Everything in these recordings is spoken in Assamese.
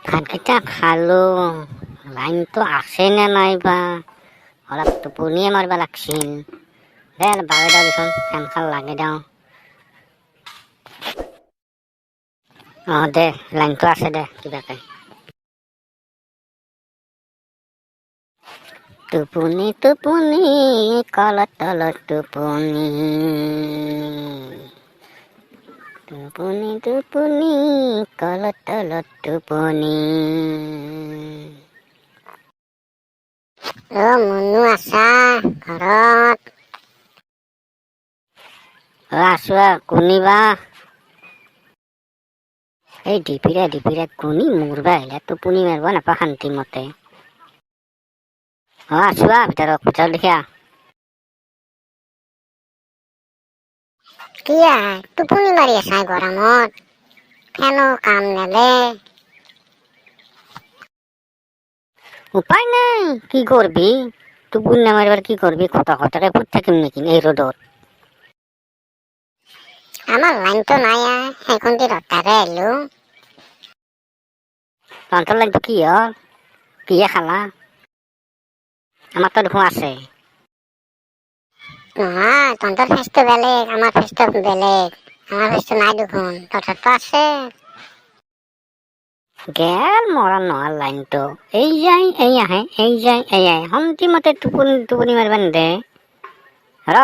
ভাতকেইটা খালোঁ। লাইনটো আছে নে নাই বা, অলপ টোপনিয়ে মাৰিব লাগছিল। দে অলপ বাগৰি দিওঁ দেচোন, ফেনখন লাগি দিওঁ। অঁ দে, লাইনটো আছে দে কিবাকে। টোপনি টোপনি কলত তলত টোপনি, টোপনি টোপনি কলত তলত টোপনি। অ মুনু, আছা ঘৰত? অ আছো। কোনিবা এই ডিপিৰে ডিপিৰে কোনি মৰবা আহিলে, টোপনি মাৰিব নাপাওঁ শান্তি মতে। অ আছো, ভিতৰত ভিতৰত দেখিয়া। কি টোপনি মাৰি আছা গৰমত? ফেনো কাম নেদে। উপায় নাই, কি কৰবি? টোপনি নামাৰিবাৰ কি কৰবি? খটা খটাকে ফুট থাকিম নেকি এই ৰ'দত? আমাৰ লাইনটো নাই, সেইখন দি ৰতাৰে আহিলো। তহঁতৰ লাইনটো কি হ'ল? কিহে খালা? আমাৰতো দেখোন আছে। নহয়, তহঁতৰ ফেচটো বেলেগ, আমাৰ ফেচটো বেলেগ। আমাৰ ফেচটো নাই দেখোন, তহঁতৰতো আছে। গেল মৰা নহল লাইনটো, এই যায় এই আহে, এই যায় এই আহে, শান্তি মতে টোপনি টোপনি মাৰিব নিদে। ৰ,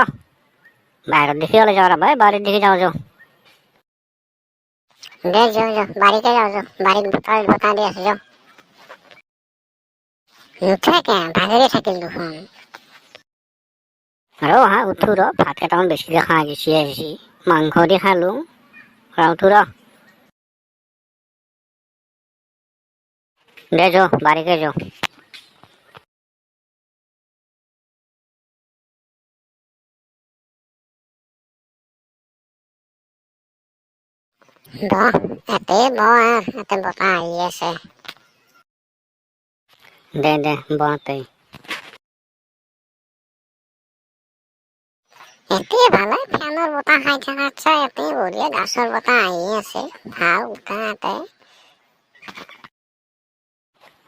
বাহিৰত দেখি ওলাই যাওঁ, ৰ ভাই, বাৰীত দেখি যাওঁ, যাওঁ। দে যাওঁ যাওঁ, বাৰীতে যাওঁ যাওঁ, বাৰীত বতাহ বতাহ দি আছে, যাওঁ। নুঠেকে বাগৰি থাকিল দেখোন। ৰ হা, উঠো ৰ, ভাত কেইটামান বেছিকৈ খাই গেছি আহিছি, মাংস দি খালোঁ। ৰ উঠো ৰ, দে যাওঁ, বাৰীকে যাওঁ। বহ, এতে বহ, এতে বতাহ আহি আছে। দে দে, বহ তই। এতে ভালে, ফেনৰ বতাহ খাই থকাত চাই এতে বঢ়িয়া গাছৰ বতাহ আহি আছে, ভাল বতাহ এতে।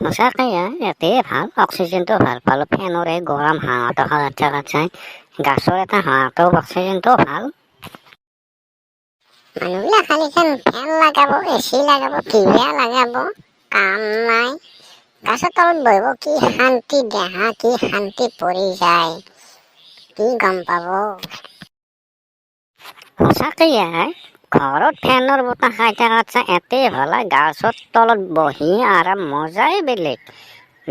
সঁচাকৈ ইয়াতে ভাল, অক্সিজেনটো ভাল পালোঁ। ফেনৰ এই গৰম হাৱাটো খাৱাত থকাত চাই গাছৰ এটা হাৱাটো, অক্সিজেনটো ভাল। মানুহবিলাক খালি যেন ফেন লগাব, এচি লগাব, কিবা লগাব, কাম নাই। গাছৰ তলত বহিব, কি শান্তি দেহা, কি শান্তি পৰি যায়, কি গম পাব। সঁচাকৈ ঘৰত ফেনৰ বতাহ খাই থকাত চাই এতে ভাল, গাছৰ তলত বহি আৰাম মজাই বেলেগ।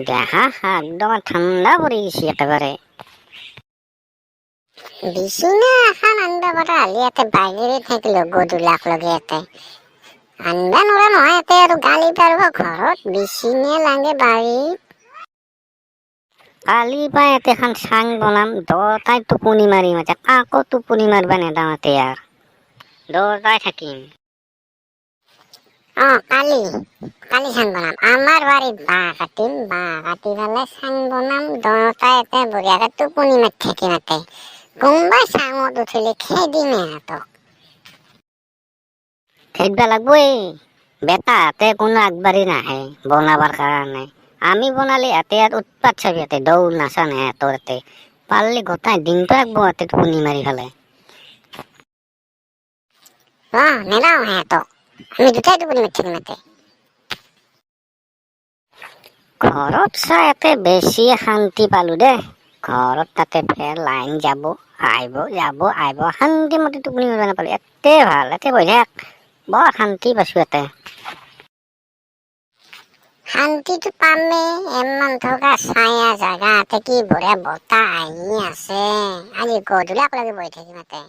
দেহা একদম ঠাণ্ডা পৰি গৈছে একেবাৰে। বিচনা এখন আনিব পৰা হ'লে ইয়াতে বাগৰি থাকিলো গধূলাক লগে। ইয়াতে আনিব নোৱাৰা নহয়, ইয়াতে আৰু গালি পাৰিব, ঘৰত বিচনা লাগে বাৰীত। কালি পৰা ইয়াতে এখন চাং বনাম, দুটাই টোপনি মাৰিম ইয়াতে, কাকো টোপনি মাৰিব নেদাওঁ ইয়াতে, আৰু দুটাই থাকিম। অ কালি কালি চাং বনাম। আমাৰ বাৰীত বাঁহ কাটিম, বাঁহ কাটি পেলাই চাং বনাম, দুয়োটাই ইয়াতে বঢ়িয়াকে টোপনি মাৰি থাকিম। ইয়াতে কোনোবাই চাঙত উঠিলে খেদিম ইহঁতক। খেদবা লাগবই, বেটাহঁতে কোনো আগবাঢ়ি নাহে বনাবাৰ কাৰণে। আমি বনালে ইয়াতে ইয়াত উৎপাত চাবি, ইয়াতে দৌৰ নাচা নাই সিহঁতৰ। ইয়াতে পাৰলি গোটাই দিনটো ৰাখব ইয়াতে টোপনি মাৰি পেলাই। অ নেদাওঁ সিহঁতক, আমি দুটাই টোপনি মাৰি থাকিম ইয়াতে। ঘৰত চাই ইয়াতে বেছি শান্তি পালোঁ দেই। ঘৰত তাতে ফেৰ লাইন যাব আহিব, যাব আহিব, শান্তি মতে টোপনি মাৰিব নাপালোঁ। ইয়াতে ভাল, ইয়াতে বহি থাক, বৰ শান্তি পাইছোঁ ইয়াতে। শান্তিটো পামেই, ইমান থকা ছায়া জাগা, ইয়াতে কি বঢ়িয়া বতাহ আহি আছে। আজি গধূলাক লাগি বহি থাকিম ইয়াতে।